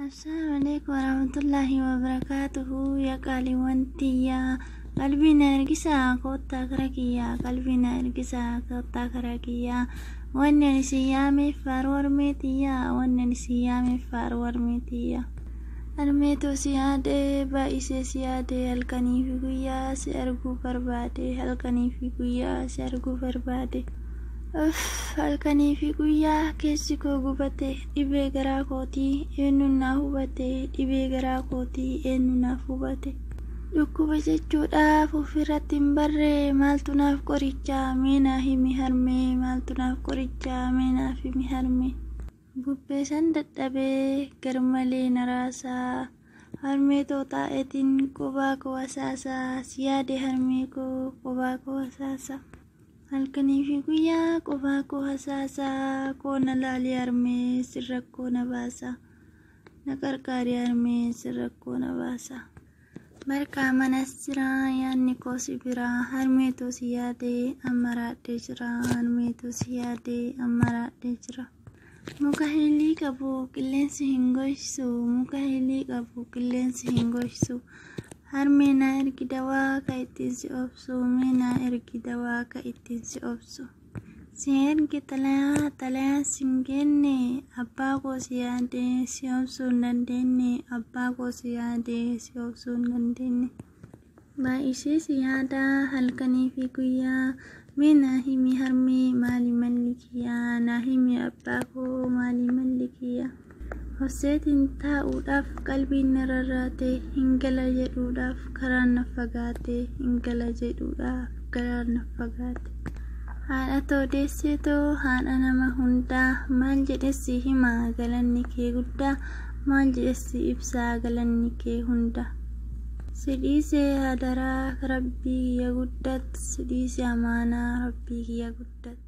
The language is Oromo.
Assalaamu alaikum warahmatullaahi wabarakaatuhu. Yaa qaaliiwwan tiyyaa, qalbii na ergisaa koottaa kara kiyyaa, qalbii na ergisaa koottaa kara kiyyaa. Wanni ani si yaameef faaruu harmee tiyyaa, wanni ani si yaameef faaruu harmee tiyyaa. Harmeetoo si yaadee, baay'isee si yaadee, halkanii fi guyyaa si arguu barbaade, halkanii fi guyyaa si arguu barbaade. Uff, halkanii fi guyyaa keessi koo gubate, dhibee garaa kootii eenyuun naa hubate, dhibee garaa kootii eenyu naaf hubate. Dhukkuba jechuudhaaf ofirratti hin barre, maaltu naaf qoricha mee naa himi harmee, maaltu naaf qoricha mee naaf himi harmee. Bubbee san dadhabee garmalee na raasaa, harmee too taa'eetiin qobaa koo hasaasaa, si yaade harmee koo qobaa koo hasaasaa. Halkanii fi guyyaa qofaa koo hasaasaa, koo na laali harmee sin rakkoo na baasa. Na qarqaari harmee sin rakkoo na baasa. Barqaa manas jira yaadni koo si bira, harmee too si yaadee amma raadhee jira, harmee too si yaadee amma raadhee jira. Muka hilii qabu qilleensi hin goysu, muka hilii qabu qilleensi hin goysu. Harmee naa ergi dawaa ka ittiin si obsu, mee naa ergi dawaa ka ittiin si obsu. Si ergi xalayaa, xalayaan si hin geenne, abbaa koo si yaadee si obsuu hin dandeenye, abbaa koo si yaadee si obsuu hin dandeenye. Baay'isee si yaada halkanii fi guyyaa, mee naa himi harmee maali malli kiyyaa, naa himi abbaa koo maali malli kiyyaa. Obseetiin taa'uudhaaf qalbiin na rarraate, hin gala jedhuudhaaf karaan na fagaate, hin gala jedhuudhaaf karaan na fagaate. Haadha too deessee too haadha nama hundaa, maal jedhes si hima galanni kee guddaa, maal jedhes si ibsaa galanni kee hunda. Si dhiisee hadaraa rabbii kiyya guddat, si dhiise amaanaa rabbii kiyya guddat.